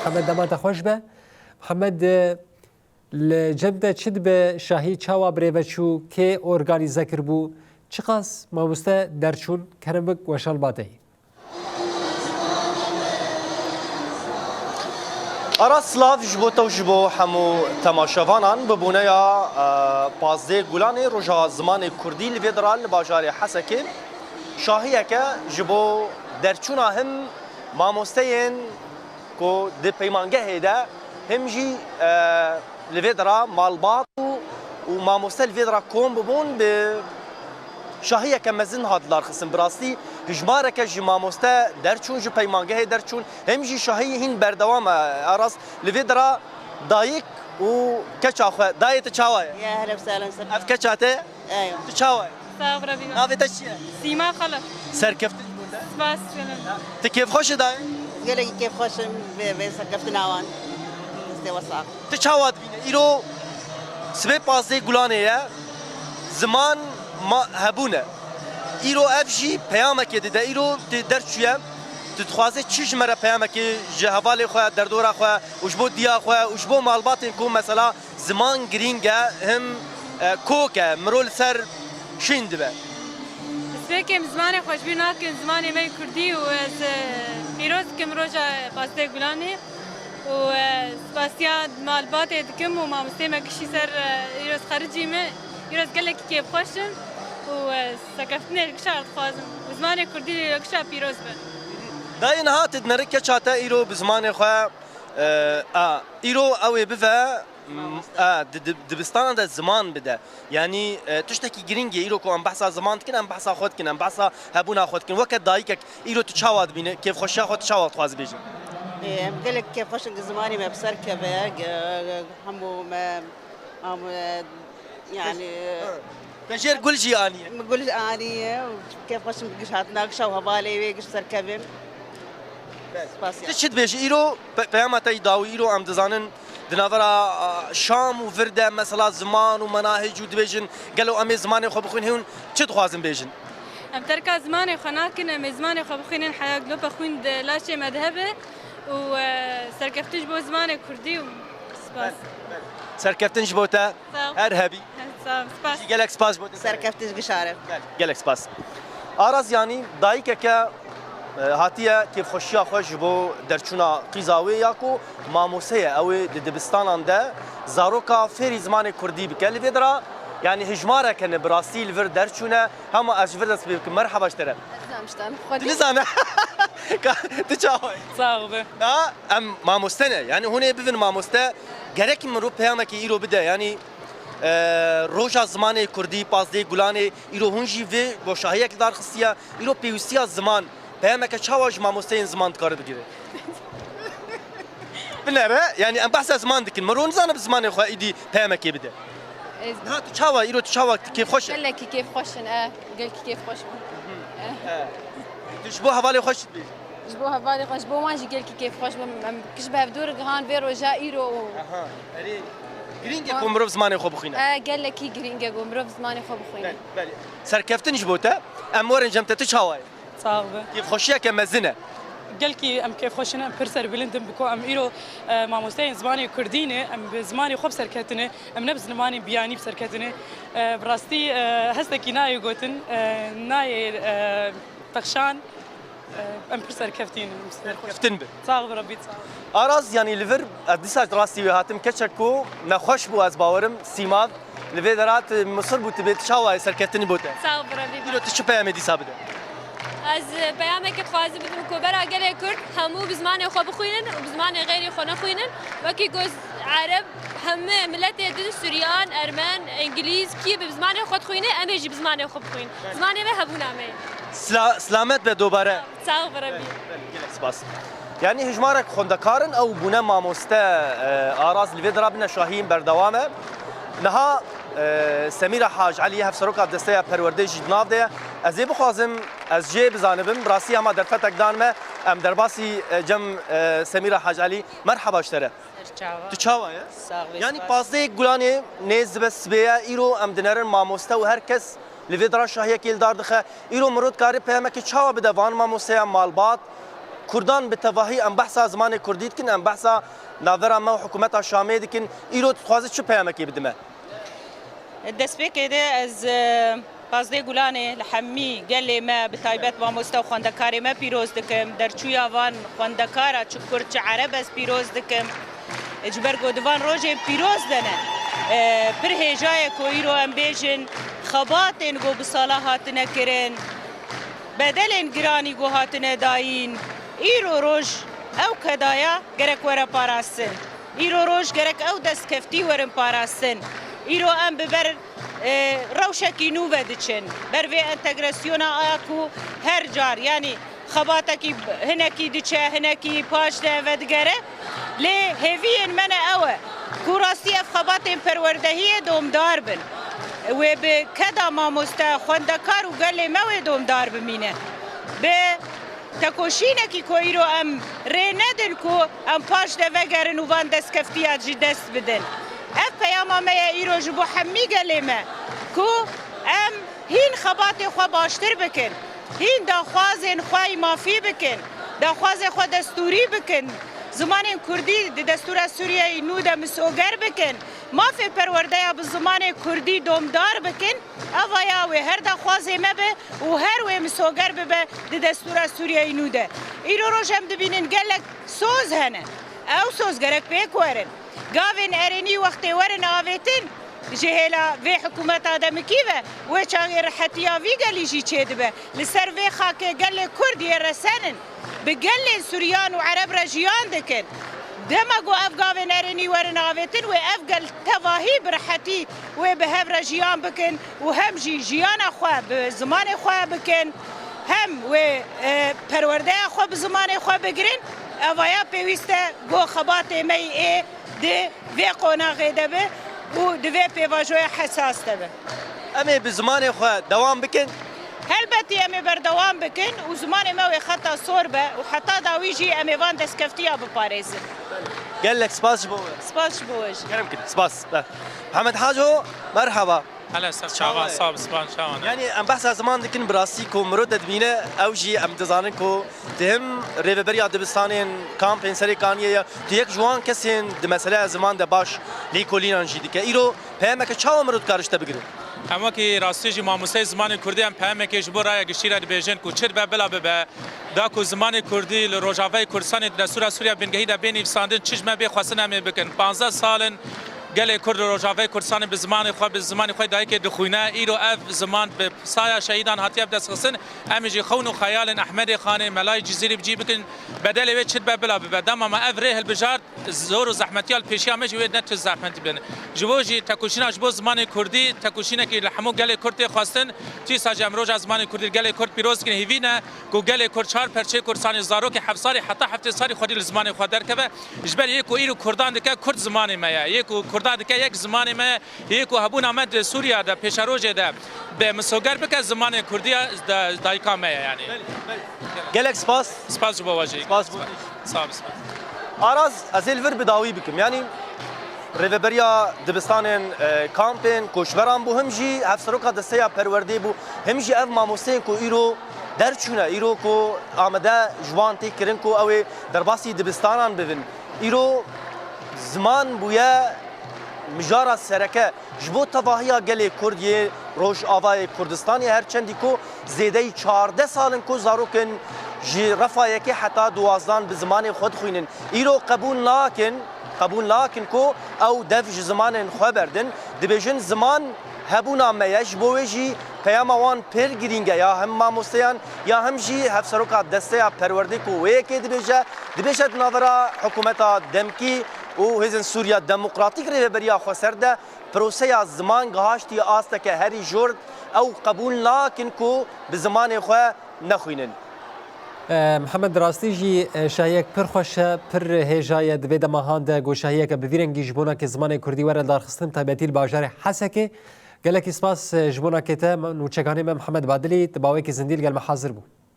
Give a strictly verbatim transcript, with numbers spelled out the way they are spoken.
Mihemed, dema te xweş be. Mihemed, li cem te çi dibe, şahî çawa birêve çû, kê organîze kiribû, çiqas mamoste derçûn, kerem bik weşan ba te yî. Ara silav ji bo te û ji bo hemû temaşevanan. Bi boneya, e, pazdeh Gulanê, Roja Zimanê Kurdî, li vê dira li bajarê Hesekê şahiyeke ji bo derçûna him mamosteyên ku di peymangehê de him jî, e, li vê dira malbat û, û mamoste li vê dira kom bibûn, bi şahiyeke mezin hat lidarxistin. Bi rastî hijmareke ji mamoste derçûn, ji peymangehê derçûn, him jî şahî hîn berdewam e. Aras, li vê dira dayik û keça xwe. Dayê, tu çawa ye? Ya, ehlen we sehlen, ser. Ev keça te? Eywa. Tu çawa ye? Sağ ol, Rabî. Navê te çi ye? Sîma Xelef. Serkeftin ji bo te. Spas, canım. Tu kêfxweş î dayê? Gelekî kêfxweş im vê, vê serkeftina wan. Destê we sax. Tu çawa dibîne? Îro sibê pazdeh Gulanê ye. Ziman ma hebûn e. Îro ev jî peyamekê dide. Îro tu derçûye. Tu dixwaze çi ji me re peyamekê ji hevalê xwe, derdora xwe û ji bo diya xwe û ji bo malbatên ku mesela ziman girîng e, him, e, kok e, miro li ser şîn dibe. Destpêkê em zimanê xwe ji bîr nakin, zimanê me yê kurdî û ez, e, pîroz dikim roja pazdeh Gulanê û, e, spasiya malbatê dikim û mamosteyê me gişî ser, e, îro xericî me. Îro ez gelekî kêfxweş im û, e, serkeftinê li gişa dixwazim û zimanê kurdî li gişa pîroz be. Dayê, niha tu dinere keça te îro bi zimanê xwe, e, a, îro ew ê bive, Mamoste. A, di, di, dibistana de ziman bide. Yanî, e, tiştekî girîng e. Îro ku em behsa ziman dikin, em behsa xwe dikin, em behsa hebûna xwe dikin. Weke dayikek, îro tu çawa dibîne? Kêfxweşiya xwe tu çawa dixwaze bêje? E, em gelek kêfxweş in ku zimanê me bi ser keve, ge-, ge-, hemû me, em, e, yanî, Ha. Te jêr gul jî aniye. Min gul aniye û kêfxweş im giş hatina gişa û hevalê wê giş serkevin. Belê. Spasiya. Tu çi dibêjî? Îro pe-, peyama te yî dawî, îro em dizanin di navbera, a, şam û vir de mesela ziman û menahec û dibêjin gelo em ê zimanê xwe bixwînin, hûn çi dixwazin bêjin? Em terka zimanê xwe nakin, em ê zimanê xwe bixwînin, heya gilope xwîn di laşê me de hebe û, e, serkeftin ji bo zimanê kurdî û spas. Belê, belê. Serkeftin ji bo te. Sağ ol. Her hebî. Sağ ol, spas. Gelek spas ji bo te. Serkeftin ji gişare. Gelek, gelek spas. Aras, yanî dayikeke, e, hatiye kêfxweşiya xwe ji bo derçûna qîza wê ya ku mamoste ye, ew ê di dibistanan de zaroka fêrî zimanê kurdî bike. Li vê dira, yanî hijmarek hene bi rastî li vir derçûne. Hema ez ji vir dest pê bikim. Merhaba ji te re. Ez nizam ji te, Tu xwedî. nizane? Ka, tu çawa yî? Sağ ol be. Na, em mamoste ne. Yanî hûn ê bivin mamoste. Gerek mirov peyamekê îro bide. Yanî, e, roja zimanê kurdî, pazdeh Gulanê, îro hûn jî vê bo şahiyek li dar xistiye. Îro pêwîstiya ziman, peyameke çawa ji mamosteyên ziman dikare bigire? Binere, yanî em behsa ziman dikin. Mirov nizane bi zimanê xwe îdî peyamekê bide. Ez Niha tu çawa, îro tu çawa, tu kêfxweş e? Gelekî kêfxweş in, e. Gelkî kêfxweş bûn. E. Tu ji bo hevalê xwe çi dibêjî? Ji bo hevalê xwe, ji bo wan jî gelkî kêfxweş bûm. Em giş bi hevdûr gihan vê roja îro û Aha, erê. Girîng e ku mirov zimanê xwe bixwîne. E, gelekî girîng e ku mirov zimanê xwe bixwîne. Belê, belê. Serkeftin ji bo te. Em werin cem te, tu çawa yî? Sağ ol be. Kêfxweşiyeke mezin e. Gelkî em kêfxweş in, em pir serbilind in bi ku em îro, e, mamosteyên zimanê kurdî ne, em bi zimanê xwe bi ser ketine, em ne bi zimanê biyanî bi ser ketine. E, bi rastî, e, hestekî nayê gotin, e, nayê, e, pexşan, e, em pir serkeftî ne, em serxweş. Serkeftin be. Sağ ol, Rabbî, sağ ol. Aras, yanî li vir, ez dîsa rastî wê hatim, keçek ku nexweş bû, ez bawerim, sîmav, li vê dera tu misir bû, tu bê, tu çawa yî, serkeftinî bo te? Sağ ol, Rabbî. Îro tu çi peyamê dîsa bide? Ez peyamekê dixwazim bidim ku bera gelê Kurd hemû bi zimanê xwe bixwînin û bi zimanê xeyrî xwe nexwînin. Wekî ku Ereb, hemû miletê din, Suryan, Ermen, Îngilîz, kî bi zimanê xwe dixwîne, em ê jî bi zimanê xwe bixwîn. Zimanê me hebûna me ye. Sila-, silamet be dobare. Sağ ol, Rabbî. Gelek spas. Yanî hijmarek xwendekar in, ew bûne mamoste, e, Aras, li vê dira bine şahî in, berdewam e. Niha, e, Semîra Hac Elî, hevseroka desteya perwerdeyê jî di nav de ye. Ez ê bixwazim, ez jê bizanibim, bi rastî hema derfetek dan me, em derbasî, e, cem, e, Semîra Hac Elî. Merhaba ji te re. Ser çava. Tu çawa ye? Sax be, Yanî spas. pazdeh Gulanê nêz dibe sibê ye, îro em dinerin mamoste û her kes li vê dira şahiyekê li dar dixe. Îro mirov dikare peyamekê çawa bide van mamosteyan, malbat? Kurdan bi tevahî em behsa zimanê kurdî dikin, em behsa navbera me û hikûmeta Şamê dikin. Îro tu dixwazî çi peyamekê bidî me? Destpêkê de ez, e, Pazdeh Gulanê li hemî gelê me, bi taybet mamoste û xwendekarê me pîroz dikim. Derçûya van xwendekara çi kurd çi ereb ez pîroz dikim. Ji ber ku di van rojên pîroz de ne, e, pir hêja ye ku îro em bêjin, xebatên ku bi sala hatine kirin, bedelên giranî ku hatine dayîn, îro roj ew kedaya gerek were parastin. Îro roj gerek ew destkeftî werin parastin. Îro em bi ber, e, rewşekî nû ve diçin. Ber vê entegrasyona aya ku her car, yanî xebatekî hinekî diçe, hinekî paş de vedigere. Lê hêviyên me ne ew e ku rastî ev xebatên perwerdehiyê domdar bin. Wê bi keda mamoste, xwendekar û gelê me wê domdar bimîne. Bi tekoşînekî ku îro em rê nedin ku em paş de vegerin û van destkeftiya jî dest bidin. Ev peyama me ye îro ji bo hemî gelê me ku em hîn xebatê xwe baştir bikin, hîn daxwazên xwe yî mafî bikin, daxwazê xwe destûrî bikin, zimanên kurdî di destûra Sûriyeyê nû de misoger bikin, mafê perwerdeya bi zimanê kurdî domdar bikin, eva ya wê her daxwazê me be û her wê misoger bibe di destûra Sûriyeyê nû de. Îro roj em dibînin gelek soz hene. Ew soz gerek pêk werin. Gavên erênî wextê werin avêtin, ji hêla vê hikûmeta demikî ve wê çaxê rihetiya vî gelî jî çêdibe. Li ser vê xakê gelê Kurd yê resen in. Bi gelên Suryan û Ereb re jiyan dikin. Dema ku ev gavên erênî werin avêtin, wê ev gel tevahî bi rihetî wê bi hev re jiyan bikin û hem jî jiyana xwe bi zimanê xwe bikin, hem wê, e, perwerdeya xwe bi zimanê xwe bigirin. Evaya pêwîst e ku xebatê me yê ê di vê qonaxê de be û di vê pêvajoya hesas de be. Em ê bi zimanê xwe dewam bikin. Helbetî em ê berdewam bikin û zimanê me wê xeta sor be û heta dawî jî em ê van destkeftiya biparêzin. Gelek spas ji bo we. Spas ji bo we jî. Kerem kin. Spas. Be. Mihemed Haco, merhaba. Hele ser çavan, sağ ol, spas çavan. Yani em behsa ziman dikin, bi rastî ku mirov te dibîne, ew jî em dizanin ku tu him rêveberiya dibistanên kampên Serê Kaniyê ye, tu yek ji wan kesên di meseleya ziman de baş lêkolînan jî dike. Îro peyameke çawa mirov dikare ji te bigire? Em wekî rastî jî mamosteyê zimanê kurdî em peyamekê ji bo raya giştî re dibêjin ku çi dibe bila bibe, da ku zimanê kurdî li Rojavayê Kurdistanê di destûra Sûriya bingehî de bê nivîsandin, çi ji me bê xwestin em ê bikin. Panzdeh sal in gelê Kurd li Rojavayê Kurdistanê bi zimanê xwe, bi zimanê xwe dayikê dixwîne. Îro ev ziman bi saya şehîdan hatiye bidestxistin. Em ê jî xewn û xeyalên Ehmedê Xanê, Melayê Cizîrî bi cî bikin. Bedelê wê çi dibe bila bibe. Dema me ev rê hilbijart, zor û zehmetiya li pêşiya me jî wê ne tu zehmetî bin. Ji bo jî tekoşîna ji bo zimanê kurdî, tekoşînekî li hemû gelê kurd tê xwestin. Dîsa jî em roja zimanê kurdî li gelê kurd pîroz dikin. Hêvî ne ku gelê kurd çar perçeyê Kurdistanê, zarokê heft salî heta heftê salî xwedî li zimanê xwe derkeve. Ji ber yê ku îro kurdan dike, kurd zimanê me ye. Yê ku kurdan dike, yek zimanê me ye. Yê ku hebûna me di Sûriya de, pêşerojê de bi misoger bike, zimanê kurdî ya da-, dayika me ye yani. Gelek spas. Spas ji bo we jî. Spas bo te jî. Sağ ol, spas. Aras, ez ê li vir bi dawî bikim. Yanî rêveberiya dibistanên, e, kampên koçberan bû, him jî hevseroka desteya perwerdê bû, him jî ev mamosteyên ku îro derçûne, îro ku amade ji wan tê kirin ku ew ê derbasî dibistanan bibin. Îro ziman bûye mijara sereke. Ji bo tevahiya gelê Kurd yê Rojavayê Kurdistanê, her çendî ku zêdeyî çardeh sal in ku zarokên ji refa yekê heta duwazdan bi zimanê xwe dixwînin. Îro qebûl nakin, qebûl nakin ku ew dev ji zimanên xwe berdin. Dibêjin, ziman hebûna me ye, ji bo wê jî peyama wan pir girîng e, ya him mamosteyan, ya him jî hevseroka desteya perwerdê ku wê yekê dibêje, dibêje di navbera hikûmeta demkî û Hêzên Sûriya Demokratîk Rêveberiya Xweser de proseya ziman gihaştiye asteke herî jord, ew qebûl nakin ku bi zimanê xwe nexwînin. E, Mihemed, rastî jî, e, şahiyek pir xweş e, pir hêja ye. Di vê dema han de ku şahiyeke bi vî rengî ji bo nakê zimanê kurdî were darxistin, taybetî li bajarê Hesekê. Gelekî spas, e, ji bo nakê te, nûçeganê me Mihemed Badilî, di bawekî zindî li gel me hazir bû.